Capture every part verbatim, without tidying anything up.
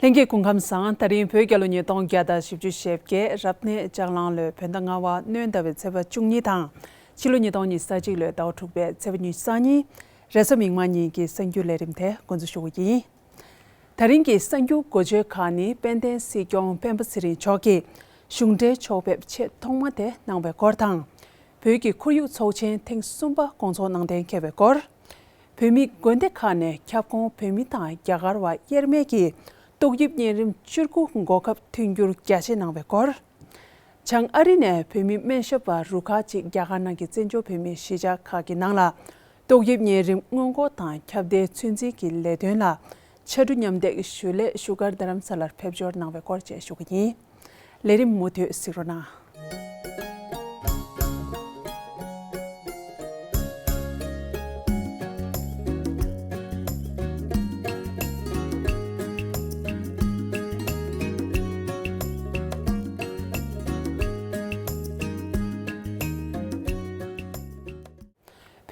ལྷན་རྒྱས་སྐུ་ཁམས་བཟང་། ད་རིང་བོད་རྒྱལ་ལོ་ཉིས་སྟོང་བརྒྱ་དང་བཞི་བཅུ་ཞེ་བརྒྱད། རབ་གནས་ལྕགས་གླང་ལོའི་བོད་ཟླ་ལྔ་པ་སྣྲོན་ཟླ་བའི་ཚེས་པ་བཅུ་གཉིས་དང་། ཕྱི་ལོ་ཉིས་སྟོང་ཉི་ཤུ་རྩ་གཅིག་ལོའི་ཟླ་བ་དྲུག་པའི་ཚེས་པ་ཉི་ཤུ་རྩ་གཉིས། རེས་གཟའ་མིག་དམར་ཉིན་གྱི་གསར་འགྱུར་ལས་རིམ་དེ་འགོ་འཛུགས་ཞུ་གི་ཡིན། ད་རིང་གི་གསར་འགྱུར་འགོ་བརྗོད་ཁག་ནི། དཔལ་ལྡན་སྲིད་སྐྱོང་སྤེན་པ་ཚེ་རིང་མཆོག་གིས་གཞུང་འབྲེལ་ཕྱོགས་ཕེབས་ཆེས་ཐོག་མ་དེ་གནང་བའི་སྐོར་དང་། བོད་ཀྱི་ཁོར་ཡུག་ཚོགས་ཆེན་ཐེངས་གསུམ་པ་སྐོང་ཚོགས་གནང་གཏན་འཁེལ་བའི་སྐོར། བོད་མི་དགོན་སྡེ་ཁག་ནས་ཁྱབ་ཁོངས་བོད་མི་དང་རྒྱ་གར་བ་དབྱེར་མེད་ཀྱིས་ཏོག་དབྱིབས་གཉན་རིམས་བཅུ་དགུ་འགོག་ཁབ་མཐུན་འགྱུར་རྒྱ་ཆེ་གནང་བའི་སྐོར། བྱང་ཨ་རི་ནས་བོད་མི་སྨན་ཞབས་པ་རུ་ཁག་ཅིག་རྒྱ་གར་ནང་གི་བཙན་བྱོལ་བོད་མིའི་གཞིས་ཆགས་ཁག་གི་ནང་ལ་ཏོག་དབྱིབས་གཉན་རིམས་སྔོན་འགོག་དང་ཁྱབ་གདལ་ཚོད་འཛིན་གྱི་ལས་དོན་ལ་ཕྱར་གྲུ་མཉམ་འདེགས་ཞུ་སླད་བཞུགས་སྒར་རྡ་རམ་ས་ལར་ཕེབས་འབྱོར་གནང་བའི་སྐོར་བཅས་ཞུ་གི་ཡིན། ལས་རིམ་མུ་མཐུད་གཟིགས་རོགས་གནང་།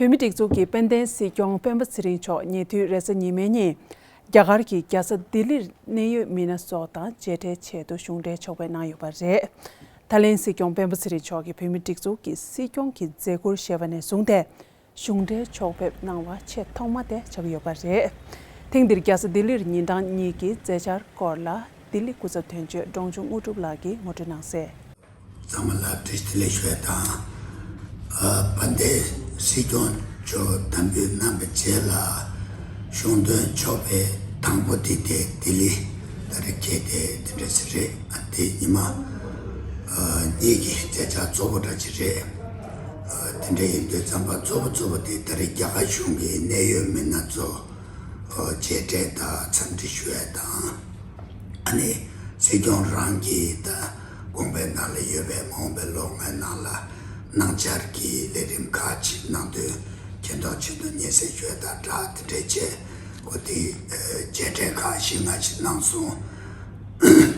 བོད་མིའི་སྒྲིག་འཛུགས་ཀྱི་དཔལ་ལྡན་སྲིད་སྐྱོང་སྤེན་པ་ཚེ་རིང་མཆོག་ཉེ་དུས་རེས་གཟའ་ཉི་མའི་ཉིན། རྒྱ་གར་གྱི་རྒྱལ་ས་ལྡི་ལིར་གནད་ཡོད་མི་སྣ་སོགས་དང་མཇལ་འཕྲད་ཆེད་དུ་གཞུང་འབྲེལ་ཕྱོགས་ཕེབས་གནང་ཡོད་པ་རེད། ད་ལན་སྲིད་སྐྱོང་སྤེན་པ་ཚེ་རིང་མཆོག་གིས་བོད་མིའི་སྒྲིག་འཛུགས་ཀྱི་སྲིད་སྐྱོང་གི་མཛད་ཁུར་བཞེས་པ་ནས་བཟུང་སྟེ། གཞུང་འབྲེལ་ཕྱོགས་ཕེབས་གནང་བ་ཆེས་ཐོག་མ་དེ་ཆགས་ཀྱི་ཡོད་པ་རེད། ཐེངས་འདིར་རྒྱལ་ས་ལྡི་ལིར་ཉིན་གྲངས་གཉིས་ཀྱི་མཛད་འཆར་སྐོར་ལ་ལྡི་ལི་སྐུ་ཚབ་དོན་གཅོད་འབྲོང་ཆུང་དངོས་གྲུབ་ལགས་ཀྱིས་ངོ་སྤྲོད་གནང་གསལ། ཚང་མ་ལ་བཀྲ་ཤིས་བདེ་ལེགས་ཞུ་ཡ་དང་། ཨ། དཔལ་ལྡན་སྲིད་སྐྱོང་མཆོག་དམ་འབུལ་གནང་བའི་རྗེས་ལ། གཞུང་དོན་ཕྱོགས་ཕེབས་དང་པོ་དེ་དེ་ལྡི་ལི་ད་རེས་ཁེལ་ཏེ་དེ་འདྲ་ཞིག་རེད། ཨ། དེ་ཉི་མ་ཨ་གཉིས་ཀྱི་མཛད་འཆར་གཙོ་བོ་འདྲ་ཅིག་རེད། ཨ། དེ་འདྲ་ཡིན་དུས་ཙམ་པ་གཙོ་བོ་གཙོ་བོ་དེ་ད་རེས་རྒྱ་གར་གཞུང་གི་གནད་ཡོད་མི་སྣ་ཚོ་མཇལ་འཕྲད་དང་འཚམས་འདྲི་ཞུ་ཡ་དང་། ཨ་ནི་སྲིད་སྐྱོང་རང་གིས་ད་དགོངས་པའི་ནང་ལ་ཡོད་པའི་མ་འོངས་པའི་ལོ་ལྔའི་ནང་ལ་གནང་འཆར་གྱི་ལས་རིམ་ཁག་ཅིག་གནང་དོན་མཁྱེན་རྟོགས་ཆེད་དུ་སྙན་སེང་ཞུ་ཡ་དང་སྦྲགས་དེ་འདྲའི་ཆེད་སྒོ་དེ་མཇལ་འཕྲད་ཁག་བཞི་ལྔ་ཅིག་གནང་སོང་།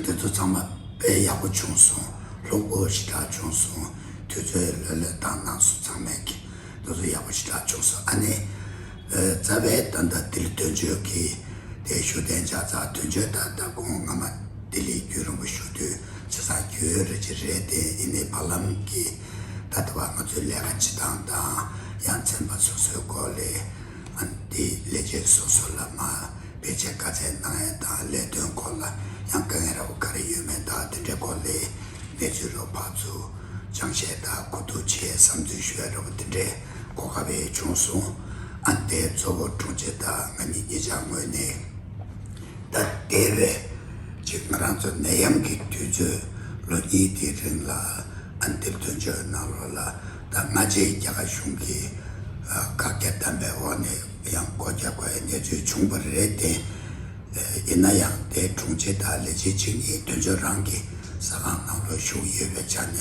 དེ་ཚོ་ཚང་མ་དཔེ་ཡག་པོ་བྱུང་སོང་། ལྷུག་པོ་ཞེ་དྲག་བྱུང་སོང་། དུས་ཚོད་ལྷོད་ལྷོད་བཏང་གནང་སོང་། ཚང་མས་ཀྱི་དེ་ཚོ་ཡག་པོ་ཞེ་དྲག་བྱུང་སོང་། ཨ་ནི། ཨ། རྩ་བའི་ད་ལྟ་ལྡི་ལི་དོན་གཅོད་ཀྱི་དེ་བཞུགས་གདན་འཇགས་ཚར། དོན་གཅོད་ད་ལྟ་ཁོང་སྔ་མ་ལྡི་ལི་རྒྱུན་རིང་པོ་བཞུགས་དུས་ཆ་ཚང་རྒྱུས་ཡོད་རེད་ཅེས་རེད་དེ། ཡིན་ནའི་བར་ལམ་གྱི་ད་ལྟ་བ་ང་ཚོའི་ལས་ཀ་བྱེད་སྟངས་དང་ཡང་ཚན་པ་སོ་སོའི་སྐོར་ལས། ཨ་ནི་དེ་ལས་བྱེད་སོ་སོ་ལ་མ་ཕལ་ཆེར་བཀའ་སྩལ་གནང་ཡ་དང་། ལས་དོན་སྐོར་ལ་ཡང་དཀའ་ངལ་ར་བ་ག་རེ་ཡོད་མེད་དང་དེ་འདྲའི་སྐོར་ལ་གནས་ཚུལ་རོབ་ཕར་ཚུར་སྦྱང་བཤད་དང་གོ་བསྡུར་བྱས་བསམ་ཚུལ་ཞུ་ཡ་ར་བ་དེ་འདྲའི་གོ་སྐབས་བྱུང་སོང་། ཨ་ནི་དེ་གཙོ་བོ་དྲུང་ཆེ་དང་ང་གཉིས་གཉིས་ཆ་ངོས་ནས་ད་འདས་པའི་ཅིག་ང་རང་ཚོ་ནད་ཡམས་ཀྱི་དུས་ཚོད་ལོ་གཉིས་དེའི་རིང་ལ། ཨ་ནི་དེ་དོན་གཅོད་ནང་ལོགས་ལ་ད་སྔ་རྗེས་རྒྱ་གར་གཞུང་གིས་ཨ་བཀག་རྒྱ་བཏང་པའི་འོག་ནས་ཡང་སྒོ་རྒྱག་དགོས་པའི་གནས་ཚུལ་བྱུང་བ་རེད་དེ། ཨ། ཡིན་ན་ཡང་དེ་དྲུང་ཆེ་དང་ལས་བྱེད་གཅིག་གཉིས་དོན་གཅོད་རང་གི་ས་ཁང་ནང་ལོགས་བཞུགས་ཡོད་པའི་ཆ་ནས།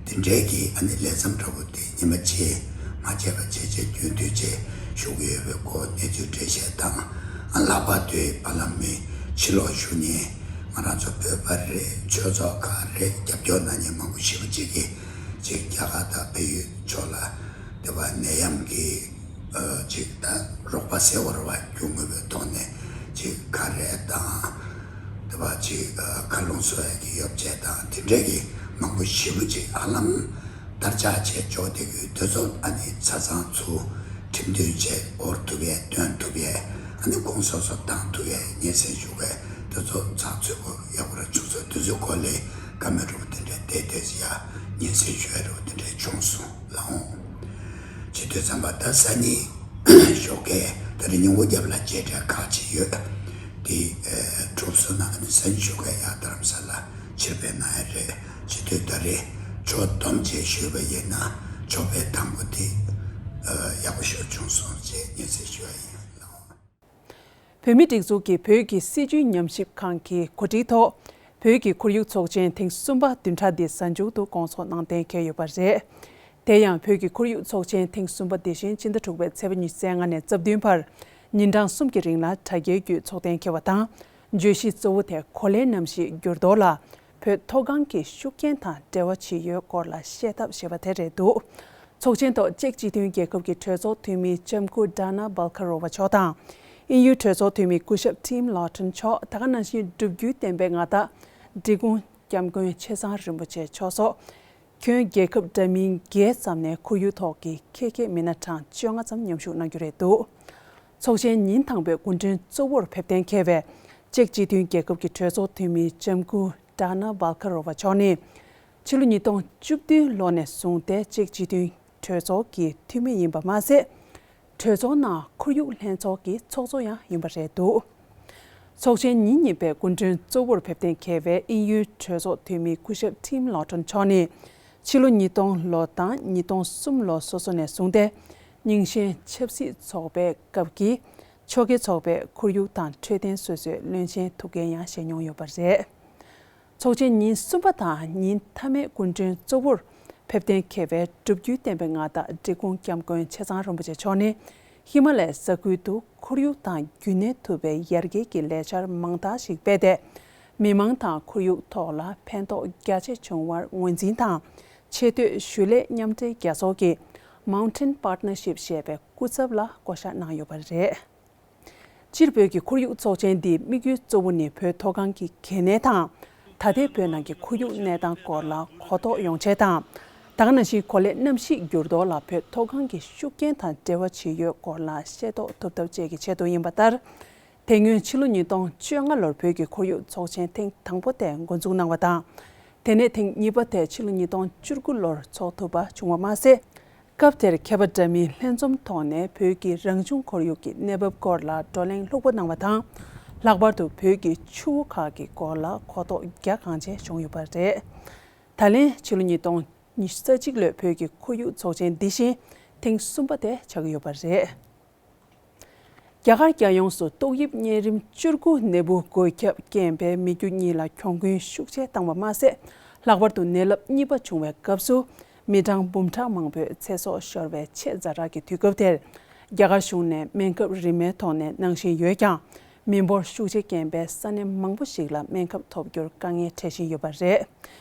དེ་འདྲའི་གི་ཨ་ནི་ལས་མཚམས་འདྲ་བོ་དེ་ཉི་མ་གཅིག་མ་བྱས་པ་བྱས་བྱས་རྒྱུན་མཐུད་བྱས་བཞུགས་ཡོད་པའི་སྐོར་གནས་ཚུལ་འགྲེལ་བཤད་དང་། ཨ། ལྷག་པར་དུ་བར་ལམ་མི་ཕྱི་ལོགས་བཞུགས་མཁན་ང་རང་ཚོ་བོད་པ་རེད། ཆོས་ཚོགས་ཁག་རེད། རྒྱབ་སྐྱོར་གནང་མཁན་མང་པོ་ཞེ་པོ་ཅིག་གིས་ཅིག་རྒྱ་གར་དང་བལ་ཡུལ་ཕྱོགས་ལ་དེ་བ་ནད་ཡམས་ཀྱི་ཨ་ཅིག་ད་རོགས་པ་ཟེར་བ་རེད་པ། རྒྱུ་དངོས་པོའི་ཐོག་ནས་ཅིག་ག་རེ་དང་། དེ་བ་ཅིག་ཨ་མཁའ་རླུང་བཟོ་ཡ་གི་ཡོ་བྱད་དང་དེ་འདྲས་ཀྱི་མང་པོ་ཞེ་པོ་ཅིག་ཧ་ལམ་དར་ཆ་ཆེ་འཇོག་བསྡད་ཡོད། དེ་ཚོ་ཨ་ནི་ཆ་ཚང་ཚུར་ཁྲིམས་མཐུན་བྱས་འོར་ཐུབ་ཡས་སྟོན་ཐུབ་ཡས། ཨ་ནི་གོང་སོ་སོ་བཏང་ཐུབ་ཡས་སྙན་སེང་ཞུ་གས། དེ་ཚོ་ཚགས་ཚུད་པོ་ཡག་པོ་ར་བྱུང་སོང་། དེ་ཚོའི་སྐོར་ལས་བཀའ་མོལ་འདྲ་བོ་དེ་འདྲས་བསྡད་བསྡད་ཡ་སྙན་སེང་ཞུ་ཡ་འདྲ་བོ་དེ་འདྲས་བྱུང་སོང་ལགས་འོང་། བྱེད་དུས་ཙམ་པ་ད་སང་ཉིན་ཞོགས་ཀས་ད་རེས་ཉིན་གུང་རྒྱབ་ལ་མཇལ་འཕྲད་ཁག་ཅིག་ཡོད། དེ་ཨ་གྲུབ་སོང་ན་ཨ་ནི་སང་ཉིན་ཞོགས་ཀས་ཡར་རྡ་རམ་ས་ལ་ཕྱིར་ཕེབས་གནང་ཡ་རེད། བྱེད་དུས་ད་རེས་ཕྱོགས་བསྡོམས་བྱས་ཞུས་པ་ཡིན་ན་ཕྱོགས་ཕེབས་དང་པོ་དེ་ཨ་ཡག་པོ་ཞིག་བྱུང་སོང་ཅེས་སྙན་སེང་ཞུ་བ་ཡིན། བོད་མིའི་སྒྲིག་འཛུགས་ཀྱི་བོད་ཀྱི་སྲིད་བྱུས་ཉམས་ཞིབ་ཁང་གི་གོ་སྒྲིག་ཐོག་བོད་ཀྱི་ཁོར་ཡུག་ཚོགས་ཆེན་ཐེངས་གསུམ་པ་བདུན་ཕྲག་འདི་གཟའ་མཇུག་ཏུ་སྐོང་ཚོགས་གནང་གཏན་འཁེལ་ཡོད་པ་རེད། དེ་ཡང་བོད་ཀྱི་ཁོར་ཡུག་ཚོགས་ཆེན་ཐེངས་གསུམ་པ་འདི་བཞིན་སྤྱི་ཟླ་དྲུག་པའི་ཚེས་པ་ཉི་ཤུ་རྩ་ལྔ་ནས་རྩ་བདུན་བར་ཉིན་གྲངས་གསུམ་གྱི་རིང་ལ་དྲ་རྒྱའི་བརྒྱུད་ཚོགས་གཏན་འཁེལ་བ་དང་། བརྗོད་གཞི་གཙོ་བོ་དེ་གོ་ལའི་གནམ་གཤིས་འགྱུར་ལྡོག་ལ་བོད་མཐོ་སྒང་གི་ཤུགས་རྐྱེན་དང་འབྲེལ་བ་ཇི་ཡོད་སྐོར་ལ་བཤད་ཐབས་ཞེས་པ་དེ་རེད་འདུག། ཚོགས་ཆེན་ཐོག་ཅེཀ་སྤྱི་མཐུན་རྒྱལ་ཁབ་ཀྱི་གྲོས་ཚོགས་འཐུས་མི་ལྕམ་སྐུ་ཌཱ་ན་བྷལ་ཁ་རོ་ཝ་མཆོག་དང་། དབྱིན་ཡུལ་གྲོས་ཚོགས་འཐུས་མི་སྐུ་ཞབས་ཊིམ་ལོ་ཊོན་མཆོག་ད་ག་ནང་བཞིན་སྒྲུབ་བརྒྱུད་བསྟན་པའི་མངའ་བདག་འབྲི་གུང་སྐྱབས་མགོན་ཆེ་ཚང་རིན་པོ་ཆེ་མཆོག་སོགས། ཁྱོན་རྒྱལ་ཁབ་འདྲ་མིན་བརྒྱད་ཙམ་ནས་ཁོར་ཡུག་ཐོག་གི་ཁྱད་མཁས་མི་སྣ་གྲངས་བཅོ་ལྔ་ཙམ་མཉམ་ཞུགས་གནང་རྒྱུ་རེད་འདུག་ཚོགས་ཆེན་ཉིན་དང་པོའི་སྐུ་མགྲོན་གཙོ་བོར་ཕེབས་གཏན་འཁེལ་བའི་ཅེཀ་སྤྱི་མཐུན་རྒྱལ་ཁབ་ཀྱི་གྲོས་ཚོགས་འཐུས་མི་ལྕམ་སྐུ་ཌཱ་ན་བྷལ་ཁ་རོ་བ་མཆོག་ནི། ཕྱི་ལོ་ཉིས་སྟོང་བཅུ་བདུན་ལོ་ནས་བཟུང་སྟེ་ཅེཀ་སྤྱི་མཐུན་གྲོས་ཚོགས་ཀྱི་འཐུས་མི་ཡིན་པ་མ་ཟད། གྲོས་ཚོགས་ནང་ཁོར་ཡུག་ལྷན་ཚོགས་ཀྱི་ཚོགས་གཙོ་ཡང་ཡིན་པ་རེད་འདུག་ཚོགས་ཆེན་ཉིན་གཉིས་པའི་སྐུ་མགྲོན་གཙོ་བོར་ཕེབས་གཏན་འཁེལ་བའི་དབྱིན་ཡུལ་གྲོས་ཚོགས་འཐུས་མི་སྐུ་ཞབས་ཊིམ་ལོ་ཊོན་མཆོག་ནི། ཕྱི་ལོ་ཉིས་སྟོང་ལོ་དང་ཉིས་སྟོང་གསུམ་ལོ་སོ་སོ་ནས་བཟུང་སྟེ། རྙིང་ཞེན་ཆབ་སྲིད་ཚོགས་པའི་སྐབས་ཀྱི་ཕྱོགས་འགལ་ཚོགས་པའི་ཁོར་ཡུག་དང་འཕྲོད་བསྟེན་སོ་སོའི་བློན་ཆེན་ཐུགས་འགན་ཡང་བཞེས་མྱོང་ཡོད་པ་རེད། ཚོགས་ཆེན་ཉིན་གསུམ་པ་དང་ཉིན་མཐའ་མའི་སྐུ་མགྲོན་གཙོ་བོར་ཕེབས་གཏན་འཁེལ་བའི་སྒྲུབ་བརྒྱུད་བསྟན་པའི་མངའ་བདག་འབྲི་གུང་སྐྱབས་མགོན་ཆེ་ཚང་རིན་པོ་ཆེ་མཆོག་ནི། ཧི་མ་ལ་ཡའི་ས་ཁུལ་དུ་ཁོར་ཡུག་དང་རྒྱུན་གནས་ཐུབ་པའི་ཡར་རྒྱས་ཀྱི་ལས་འཆར་མང་དག་ཞིག་སྤེལ་ཏེ། མི་མང་དང་ཁོར་ཡུག་ཐོག་ལ་ཕན་ཐོགས་རྒྱ་ཆེ་བྱུང་བར་ངོས་འཛིན་དང་། ཆེས་མཐོའི་ཞུ་ལས་མཉམ་འབྲེལ་རྒྱལ་ཚོགས་ཀྱི་Mountain Partnership ཞེས་པའི་སྐུ་ཚབ་ལ་བསྐོ་གཞག་གནང་ཡོད་པ་རེད། སྤྱིར་བོད་ཀྱི་ཁོར་ཡུག་ཚོགས་ཆེན་འདིའི་དམིགས་ཡུལ་གཙོ་བོ་ནི་བོད་མཐོ་སྒང་གི་གལ་གནད་དང་། ད་ལྟའི་བོད་ནང་གི་ཁོར་ཡུག་གནས་སྟངས་སྐོར་ལ་གོ་རྟོགས་ཡོང་ཆེད་དང་། ད་ག་ནང་བཞིན་གོ་ལའི་གནམ་གཤིས་འགྱུར་ལྡོག་ལ་བོད་མཐོ་སྒང་གི་ཤུགས་རྐྱེན་དང་འབྲེལ་བ་ཇི་ཡོད་སྐོར་ལ་ཤེས་རྟོགས་ཐུབ་ཐབས་བཅས་ཀྱི་ཆེད་དུ་ཡིན་པ་ལྟར། དེ་སྔོན་ཕྱི་ལོ་ཉིས་སྟོང་བཅོ་ལྔ་ལོར་བོད་ཀྱི་ཁོར་ཡུག་ཚོགས་ཆེན་ཐེངས་དང་པོ་དེ་འགོ་འཛུགས་གནང་བ་དང་། དེ་ནས་ཐེངས་གཉིས་པ་དེ་ཕྱི་ལོ་ཉིས་སྟོང་བཅུ་དགུ་ལོར་འཚོགས་ཐུབ་པ་བྱུང་བ་མ་ཟད། སྐབས་དེར་མཁས་པ་འདྲ་མིན་ལྷན་འཛོམས་ཐོག་ནས་བོད་ཀྱི་རང་བྱུང་ཁོར་ཡུག་གི་གནས་བབ་སྐོར་ལ་བགྲོ་གླེང་ལྷུག་པོ་གནང་བ་དང་། ལྷག་པར་དུ་བོད་ཀྱི་ཆུ་བོ་ཁག་གི་སྐོར་ལ་གོ་རྟོགས་རྒྱ་གང་ཆེ་བྱུང་ཡོད་པ་རེད། ད་ལན་ཕྱི་ལོ་ཉིས་སྟོང་ཉི་ཤུ་རྩ་གཅིག་ལོའི་བོད་ཀྱི་ཁོར་ཡུག་ཚོགས་ཆེན་འདི་བཞིན་ཐེངས་གསུམ་པ་དེ་ཆགས་ཀྱི་ཡོད་པ་རེད། རྒྱ་གར་རྒྱལ་ཡོངས་སུ་ཏོག་དབྱིབས་གཉན་རིམས་བཅུ་དགུ་ནད་འབུ་འགོས་ཁྱབ་རྐྱེན་པས་མི་རྒྱུ་གཉིས་ལ་གྱོང་གུན་ཤུགས་ཆེ་བཏང་བ་མ་ཟད། ལྷག་པར་དུ་ནད་རླབས་གཉིས་པ་བྱུང་བའི་སྐབས་སུ་མི་གྲངས་འབུམ་ཕྲག་མང་པོའི་ཚེ་སྲོག་ཤོར་བའི་ཆེས་ཛ་དྲག་གི་དུས་སྐབས་དེར། རྒྱ་གར་གཞུང་ནས་སྨན་ཁབ་རིན་མེད་ཐོག་ནས་གནང་བཞིན་ཡོད་ཀྱང་། མི་འབོར་ཤུགས་ཆེ་རྐྱེན་པས་ས་གནས་མང་པོ་ཞིག་ལ་སྨན་ཁབ་ཐོབ་རྒྱུར་དཀའ་ངལ་འཕྲད་བཞིན་ཡོད་པ་རེད།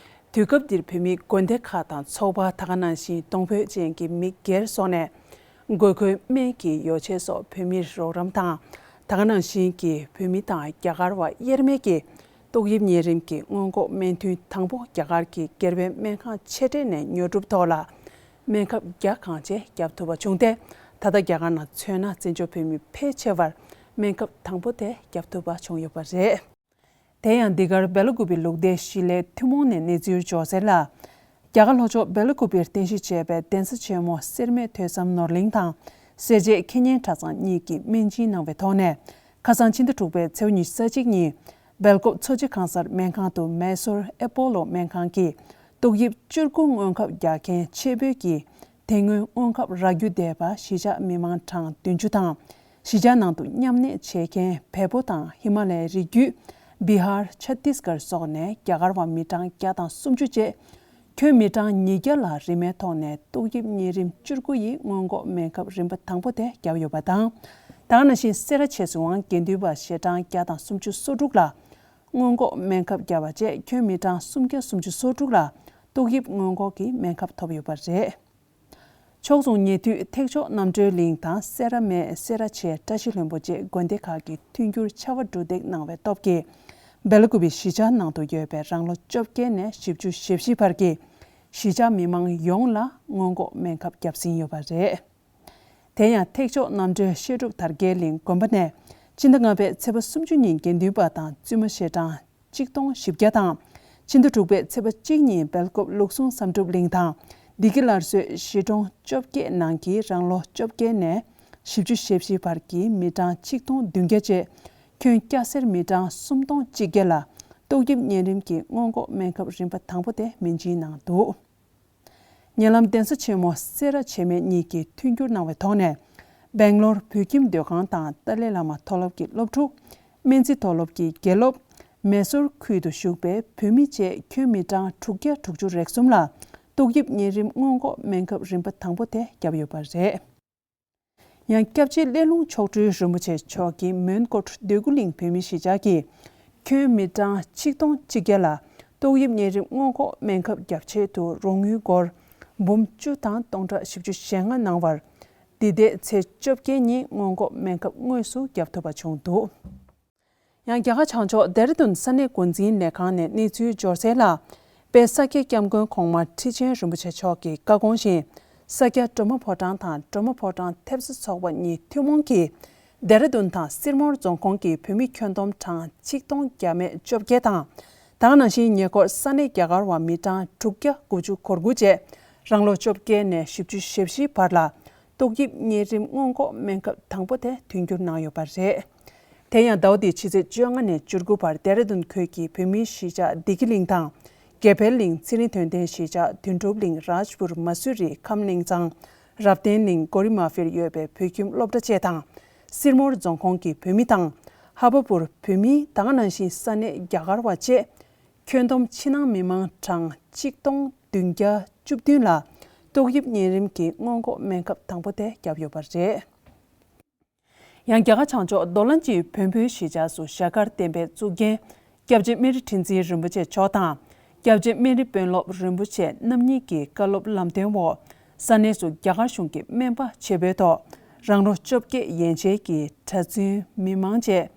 དུས་སྐབས་འདིར་བོད་མིའི་དགོན་སྡེ་ཁག་དང་ཚོགས་པ་ད་ག་ནང་བཞིན་གདོང་འབོད་ཅན་གྱི་མི་སྒེར་སོགས་ནས། དགོས་མཁོའི་སྨན་གྱི་ཡོ་བྱད་སོགས་བོད་མིར་རོགས་རམ་དང་། ད་ག་ནང་བཞིན་གྱི་བོད་མི་དང་རྒྱ་གར་བ་དབྱེར་མེད་ཀྱིས་ཏོག་དབྱིབས་གཉན་རིམས་ཀྱི་སྔོན་འགོག་སྨན་ཐུན་དང་པོ་རྒྱ་གར་གྱི་སྒེར་པའི་སྨན་ཁང་ཆེ་གྲས་ནས་ཉོ་སྒྲུབ་ཐོག་ལ། སྨན་ཁབ་རྒྱ་གང་ཆེ་བརྒྱབ་ཐུབ་པ་བྱུང་སྟེ། ད་ལྟ་རྒྱ་གར་ནང་མཚོན་ན་བཙན་བྱོལ་བོད་མི་ཕལ་ཆེ་བར་སྨན་ཁབ་དང་པོ་དེ་བརྒྱབ་ཐུབ་པ་བྱུང་ཡོད་པ་རེད། དེ་ཡང་འདི་གར་སྦེལ་ཀོབ་པའི་ལུགས་བདེ་ཞི་ལའི་ཐུན་མོང་ནས་གནས་ཚུལ་འབྱོར་གསལ་ལ། རྒྱ་གར་ལྷོ་ཕྱོགས་སྦེལ་ཀོབ་པར་རྟེན་གཞི་བྱས་པའི་གདན་ས་ཆེན་མོ་སེར་སྨད་ཐོས་བསམ་ནོར་གླིང་དང་སེར་བྱེས་ཁེ་ཉན་གྲྭ་ཚང་གཉིས་ཀྱིས་སྨན་སྦྱིན་གནང་བའི་ཐོག་ནས། ཁ་སང་ཕྱི་ཟླ་དྲུག་པའི་ཚེས་ཉི་ཤུ་རྩ་གཅིག་ཉིན། སྦེལ་ཀོབ་མཚོ་སྐྱེས་གང་སར་སྨན་ཁང་དུ་མེ་སོར་ཨེ་པོ་ལོ་སྨན་ཁང་གིས་ཏོག་དབྱིབས་བཅུ་དགུ་སྔོན་ཁབ་རྒྱག་མཁན་ཆེད་འབོད་ཀྱིས། དེ་སྔོན་སྔོན་ཁབ་རག་རྒྱུ་བསྡད་པ་གཞིས་ཆགས་མི་མང་གྲངས་བདུན་ཅུ་དང་། གཞིས་ཆགས་ནང་དུ་མཉམ་གནས་བྱེད་མཁན་བལ་པོ་དང་ཧི་མ་ལ་ཡའི་རི་རྒྱུད། བི་ཧར། ཆ་ཏིས་གར་སོགས་ནས་རྒྱ་གར་བ་མི་གྲངས་བརྒྱ་དང་སུམ་ཅུ་བཅས། ཁྱོན་མི་གྲངས་ཉིས་བརྒྱ་ལ་རིན་མེད་ཐོག་ནས་ཏོག་དབྱིབས་གཉན་རིམས་བཅུ་དགུ་ཡི་སྔོན་འགོག་སྨན་ཁབ་རིམ་པ་དང་པོ་དེ་བརྒྱབ་ཡོད་པ་དང་། ད་ག་ནང་བཞིན་སེ་ར་བྱེས་སུའང་དགེ་འདུན་པ་ཞལ་གྲངས་བརྒྱ་དང་སུམ་ཅུ་སོ་དྲུག་ལ་སྔོན་འགོག་སྨན་ཁབ་བརྒྱབ་པ་བཅས་ཁྱོན་མི་གྲངས་སུམ་བརྒྱ་སུམ་ཅུ་སོ་དྲུག་ལ་ཏོག་དབྱིབས་སྔོན་འགོག་གི་སྨན་ཁབ་ཐོབ་ཡོད་པ་རེད། ཕྱོགས་མཚུངས་ཉེ་དུས་ཐེག་མཆོག་རྣམ་གྲོལ་གླིང་དང་སེ་ར་སྨད། སེ་ར་བྱེས། བཀྲ་ཤིས་ལྷུན་པོ་བཅས་དགོན་སྡེ་ཁག་གི་མཐུན་འགྱུར་ཕྱར་བ་གྲུ་འདེགས་གནང་བའི་སྟོབས་ཀྱིས། སྦེལ་ཀོབ་པའི་གཞིས་ཆགས་ནང་དུ་ཡོད་པའི་རང་ལོ་བཅོ་བརྒྱད་ནས་བཞི་བཅུ་ཞེ་བཞི་བར་གྱི་གཞིས་ཆགས་མི་མང་ཡོངས་ལ་སྔོན་འགོག་སྨན་ཁབ་བརྒྱབ་ཟིན་ཡོད་པ་རེད། དེ་ཡང་ཐེག་མཆོག་རྣམ་གྲོལ་བཤད་སྒྲུབ་དར་རྒྱས་གླིང་དགོན་པ་ནས་ཕྱི་ཟླ་ལྔ་པའི་ཚེས་པ་སུམ་ཅུ་ཉིན་དགེ་འདུན་པ་དང་བཙུན་མ་ཞལ་གྲངས་གཅིག་སྟོང་བཞི་བརྒྱ་དང་། ཕྱི་ཟླ་དྲུག་པའི་ཚེས་པ་གཅིག་ཉིན་སྦེལ་ཀོབ་ལུགས་ཟུང་བསམ་གྲུབ་གླིང་དང་བདེ་སྐྱིད་སླར་གསོའི་གཞིས་གྲོང་བཅོ་བརྒྱད་ནང་གི་རང་ལོ་བཅོ་བརྒྱད་ནས་བཞི་བཅུ་ཞེ་བཞི་བར་གྱི་མི་གྲངས་གཅིག་སྟོང་བདུན་བརྒྱ་བཅས་ཁྱོན་སྐྱ་སེར་མི་གྲངས་སུམ་སྟོང་གཅིག་བརྒྱ་ལ་ཏོག་དབྱིབས་གཉན་རིམས་ཀྱི་སྔོན་འགོག་སྨན་ཁབ་རིམ་པ་དང་པོ་དེ་སྨན་སྦྱིན་གནང་འདུག་ཉེ་ལམ་གདན་ས་ཆེན་མོ་སེ་ར་བྱེས་སྨད་གཉིས་ཀྱིས་མཐུན་འགྱུར་གནང་བའི་ཐོག་ནས། སྦེང་ལོར་བོད་ཁྱིམ་སྡོད་ཁང་དང་ཏཱ་ལའི་བླ་མ་མཐོ་སློབ་ཀྱི་སློབ་ཕྲུག་སྨན་རྩིས་མཐོ་སློབ་ཀྱི་དགེ་སློབ། མེ་སོར་ཁུལ་དུ་བཞུགས་པའི་བོད་མི་བཅས་ཁྱོན་མི་གྲངས་དྲུག་བརྒྱ་དྲུག་ཅུ་རེ་གསུམ་ལ་ཏོག་དབྱིབས་གཉན་རིམས་སྔོན་འགོག་སྨན་ཁབ་རིམ་པ་དང་པོ་དེ་བརྒྱབ་ཡོད་པ་རེད། ཡང་སྐྱབས་རྗེ་སླེ་ལུང་མཆོག་སྤྲུལ་རིན་པོ་ཆེ་མཆོག་གིས་མོན་སྐོར་འདོད་རྒུ་གླིང་བོད་མི་གཞིས་ཆགས་ཀྱི་ཁྱོན་མི་གྲངས་ཆིག་སྟོང་གཅིག་བརྒྱ་ལ་ཏོག་དབྱིབས་གཉན་རིམས་སྔོན་འགོག་སྨན་ཁབ་བརྒྱབ་ཆེད་དུ་རོགས་དངུལ་སྒོར་འབུམ་བཅུ་དང་སྟོང་ཕྲག་བཞི་བཅུ་ཞེ་ལྔ་གནང་བར། འདི་ཟླའི་ཚེས་བཅོ་བརྒྱད་ཉིན་སྔོན་འགོག་སྨན་ཁབ་དངོས་སུ་བརྒྱབ་ཐུབ་པ་བྱུང་འདུག། ཡང་རྒྱ་གར་བྱང་ཕྱོགས་ལྡེ་ར་ལྡུན་ས་གནས་འགོ་འཛིན་ལས་ཁང་ནས་གནས་ཚུལ་འབྱོར་གསལ་ལ། དཔལ་ས་སྐྱ་སྐྱབས་མགོན་གོང་མ་ཁྲི་ཆེན་རིན་པོ་ཆེ་མཆོག་གི་བཀའ་དགོངས་བཞིན། ས་སྐྱ་གྲོ་མོ་ཕོ་བྲང་དང་གྲོ་མོ་ཕོ་བྲང་ཐེབས་རྩ་ཚོགས་པ་གཉིས་ཐུན་མོང་གིས། ལྡེ་ར་ལྡུན་དང་སིར་མོར་རྫོང་ཁོངས་ཀྱི་བོད་མི་ཁྱོན་བསྡོམས་གྲངས་ཆིག་སྟོང་བརྒྱ་མེད་བཅོ་བརྒྱད་དང་། དེ་ག་ནང་བཞིན་ཉེ་འཁོར་ས་གནས་རྒྱ་གར་བ་མི་གྲངས་དྲུག་བརྒྱ་དགུ་བཅུ་གོ་དགུ་བཅས་རང་ལོ་བཅོ་བརྒྱད་ནས་བཞི་བཅུ་ཞེ་བཞི་བར་ལ་ཏོག་དབྱིབས་གཉན་རིམས་སྔོན་འགོག་སྨན་ཁབ་དང་པོ་དེ་མཐུན་འགྱུར་གནང་ཡོད་པ་རེད། དེ་ཡང་ཟླ་བ་འདིའི་ཕྱི་ཚེས་བཅོ་ལྔ་ནས་བཅུ་དགུ་བར་ལྡེ་ར་ལྡུན་ཁུལ་གྱི་བོད་མིའི་གཞིས་ཆགས་བདེ་སྐྱིད་གླིང་དང་། དགེ་འཕེལ་གླིང་ཚེ་རིང་དོན་ལྡན་གཞིས་ཆགས་དོན་གྲུབ་གླིང་རཱཇ་པུར་མ་སུ་རི་ཁམས་གླིང་ཚང་རབ་བརྟན་གླིང་གོ་རི་མ་ཕིར་ཡོད་པའི་བོད་ཁྱིམ་སློབ་གྲྭ་བཅས་དང་། སིར་མོར་རྫོང་ཁོངས་ཀྱི་བོད་མི་དང་། ཧ་བ་པུར་བོད་མི་དེ་ག་ནང་བཞིན་ས་གནས་རྒྱ་གར་བ་བཅས་ཁྱོན་བསྡོམས་ཕྱི་ནང་མི་མང་གྲངས་ཆིག་སྟོང་བདུན་བརྒྱ་བཅུ་བདུན་ལ་ཏོག་དབྱིབས་གཉན་རིམས་ཀྱི་སྔོན་འགོག་སྨན་ཁབ་དང་པོ་དེ་བརྒྱབ་ཡོད་པ་རེད། ཡང་རྒྱ་གར་བྱང་ཕྱོགས་རྡོ་ལ་གྱི་བོན་པོའི་གཞིས་ཆགས་སུ་ཞྭ་དཀར་བསྟན་པའི་གཙུག་རྒྱན་སྐྱབས་རྗེ་སྨན་རི་ཁྲི་འཛིན་རིན་པོ་ཆེ་མཆོག་དང་། སྐྱབས་རྗེ་སྨན་རི་དཔོན་སློབ་རིན་པོ་ཆེ་རྣམ་གཉིས་ཀྱི་བཀའ་སློབ་ལམ་སྟོན་འོག་ས་གནས་སུ་རྒྱ་གར་གཞུང་གི་སྨན་པ་བྱེད་པོའི་ཐོག་རང་ལོ་བཅོ་བརྒྱད་ཡན་ཆད་ཀྱི་གྲྭ་བཙུན་མི་མང་བཅས་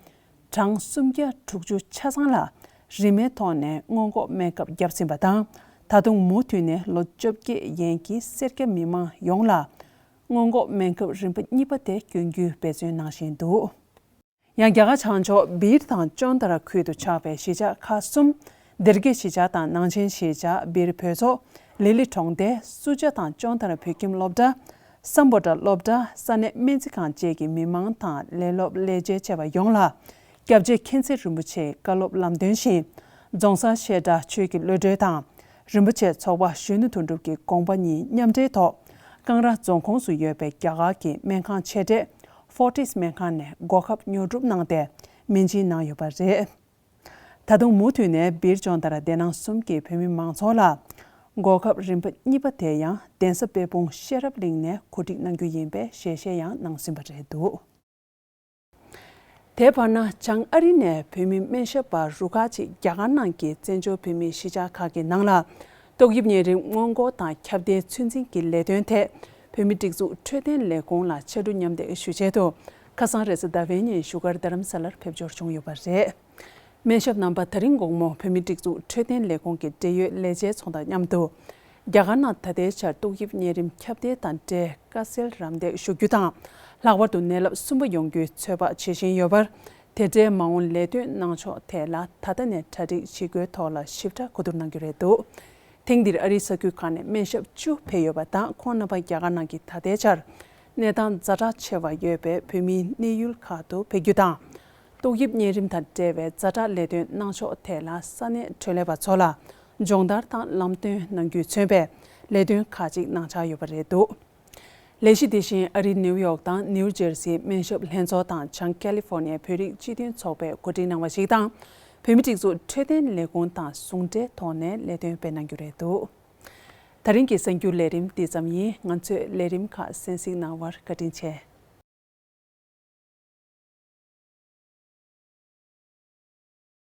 གྲངས་སུམ་བརྒྱ་དྲུག་ཅུ་ཆ་ཚང་ལ་རིན་མེད་ཐོག་ནས་སྔོན་འགོག་སྨན་ཁབ་བརྒྱབ་ཟིན་པ་དང་། ད་དུང་མུ་མཐུད་ནས་ལོ་བཅོ་བརྒྱད་ཡན་གྱི་སེར་སྐྱ་མི་མང་ཡོངས་ལ། སྔོན་འགོག་སྨན་ཁབ་རིམ་པ་གཉིས་པ་དེ་སྐྱོན་རྒྱུའི་འབད་བརྩོན་གནང་བཞིན་འདུག། ཡང་རྒྱ་གར་བྱང་ཕྱོགས་སྦིར་དང་ཅོན་ཏ་ར་ཁུལ་དུ་ཆགས་པའི་གཞིས་ཆགས་ཁག་གསུམ། སྡེར་དགེ་གཞིས་ཆགས་དང་ནང་ཆེན་གཞིས་ཆགས། སྦིར་བོད་ཚོ། ལི་ལི་གྲོང་སྡེ། སུ་ཇ་དང་ཅོན་ཏ་ར་བོད་ཁྱིམ་སློབ་གྲྭ། སམ་བྷོ་ཊ་སློབ་གྲྭ། ས་གནས་སྨན་རྩིས་ཁང་བཅས་ཀྱི་མི་མང་དང་ལས་སློབ་ལས་བྱེད་བཅས་པ་ཡོངས་ལ། སྐྱབས་རྗེ་མཁྱེན་བརྩེ་རིན་པོ་ཆེའི་བཀའ་སློབ་ལམ་སྟོན་བཞིན། རྫོང་སར་བཤད་གྲྭ་ཆོས་ཀྱི་བློ་གྲོས་དང་། རིན་པོ་ཆེ་ཚོགས་པ་གཞོན་ནུ་དོན་གྲུབ་ཀྱི་དགོངས་པ་གཉིས་མཉམ་འབྲེལ་ཐོག་ཀང་ར་རྫོང་ཁོངས་སུ་ཡོད་པའི་རྒྱ་གར་གྱི་སྨན་ཁང་ཆེ་གྲས་ཧྥོར་ཊིས་སྨན་ཁང་ནས་འགོག་ཁབ་ཉོ་སྒྲུབ་གནང་སྟེ་སྨན་སྦྱིན་གནང་ཡོད་པ་རེད། ད་དུང་མུ་མཐུད་ནས་སྦིར་ཅོན་ཏ་ར་སྡེ་ནང་གསུམ་གྱི་བོད་མི་མང་ཚོགས་ལ་འགོག་ཁབ་རིམ་པ་གཉིས་པ་དེ་ཡང་གདན་ས་དཔལ་སྤུངས་ཤེས་རབ་གླིང་ནས་གོ་སྒྲིག་གནང་རྒྱུ་ཡིན་པའི་ཞལ་བཞེས་ཡང་གནང་ཟིན་པ་རེད་འདུག། དེའི་བར་ན་བྱང་ཨ་རི་ནས་བོད་མི་སྨན་ཞབས་པ་རུ་ཁག་ཅིག་རྒྱ་གར་ནང་གི་བཙན་བྱོལ་བོད་མིའི་གཞིས་ཆགས་ཁག་གི་ནང་ལ་ཏོག་དབྱིབས་གཉན་རིམས་སྔོན་འགོག་དང་ཁྱབ་གདལ་ཚོད་འཛིན་གྱི་ལས་དོན་ཐད་བོད་མི་སྒྲིག་འཛུགས་འཕྲོད་བསྟེན་ལས་ཁུངས་ལ་ཕྱར་གྲུ་མཉམ་འདེགས་ཞུ་ཆེད་དུ་ཁ་སང་རེས་གཟའ་ཟླ་བའི་ཉིན་བཞུགས་སྒར་རྡ་རམ་ས་ལར་ཕེབས་འབྱོར་བྱུང་ཡོད་པ་རེད། སྨན་ཞབས་རྣམ་པ་ད་རིང་དགོང་མོ་བོད་མི་སྒྲིག་འཛུགས་འཕྲོད་བསྟེན་ལས་ཁུངས་ཀྱི་འབྲེལ་ཡོད་ལས་བྱེད་ཚོ་དང་མཉམ་དུ། རྒྱ་གར་ནང་ད་ལྟའི་ཆར་ཏོག་དབྱིབས་གཉན་རིམས་ཁྱབ་གདལ་དང་འབྲེལ་དཀའ་སེལ་རམ་འདེགས་ཞུ་རྒྱུ་དང་། ལྷག་པར་དུ་ནད་རླབས་གསུམ་པ་ཡོང་རྒྱུའི་ཚོད་དཔག་བྱེད་བཞིན་ཡོད་པར། དེ་འབྲེལ་མ་འོངས་ལས་དོན་གནང་ཕྱོགས་ཐད་ལ་ད་ལྟ་ནས་གྲ་སྒྲིག་བྱེད་དགོས་ཐོག་ལ་ཞིབ་ཕྲ་གོ་བསྡུར་གནང་རྒྱུ་རེད་འདུག། ཐེངས་འདིར་ཨ་རིའི་ས་ཁུལ་ཁག་ནས་སྨན་ཞབས་བཅུ་ཕེབས་ཡོད་པ་དང་། ཁོང་རྣམ་པ་རྒྱ་གར་ནང་གི་ད་ལྟའི་ཆར་གནས་སྟངས་ཛ་དྲག་ཆེ་བ་ཡོད་པའི་བོད་མིའི་གནས་ཡུལ་ཁག་ཏུ་ཕེབས་རྒྱུ་དང་། ཏོག་དབྱིབས་གཉན་རིམས་དང་འབྲེལ་བའི་ཛ་དྲག་ལས་དོན་གནང་ཕྱོགས་ཐད་ལ་ས་གནས་འཕྲོད་ལས་པ་ཚོ་ལ་སྦྱོང་བརྡར་དང་ལམ་སྟོན་གནང་རྒྱུས་མཚོན་པའི་ལས་དོན་ཁག་ཅིག་གནང་འཆར་ཡོད་པ་རེད་འདུག། ལས་གཞི་དེ་བཞིན་ཨ་རིའི་ནེའུ་ཡོག་དང་ནེའུ་ཇར་སིའི་སྨན་ཞབས་ལྷན་ཚོགས་དང་བྱང་ཀེ་ལི་ཧྥོར་ནི་ཡའི་བོད་རིགས་སྤྱི་མཐུན་ཚོགས་པས་གོ་སྒྲིག་གནང་བ་ཞིག་དང་། བོད་མི་སྒྲིག་འཛུགས་འཕྲོད་བསྟེན་ལས་ཁུངས་དང་ཟུང་འབྲེལ་ཐོག་ནས་ལས་དོན་སྤེལ་གནང་རྒྱུ་རེད་འདུག། ད་རིང་གི་གསར་འགྱུར་ལས་རིམ་འདི་ཙམ་ཡིན། ང་ཚོའི་ལས་རིམ་ཁག་གསན་གཟིགས་གནང་བར་བཀའ་དྲིན་ཆེ།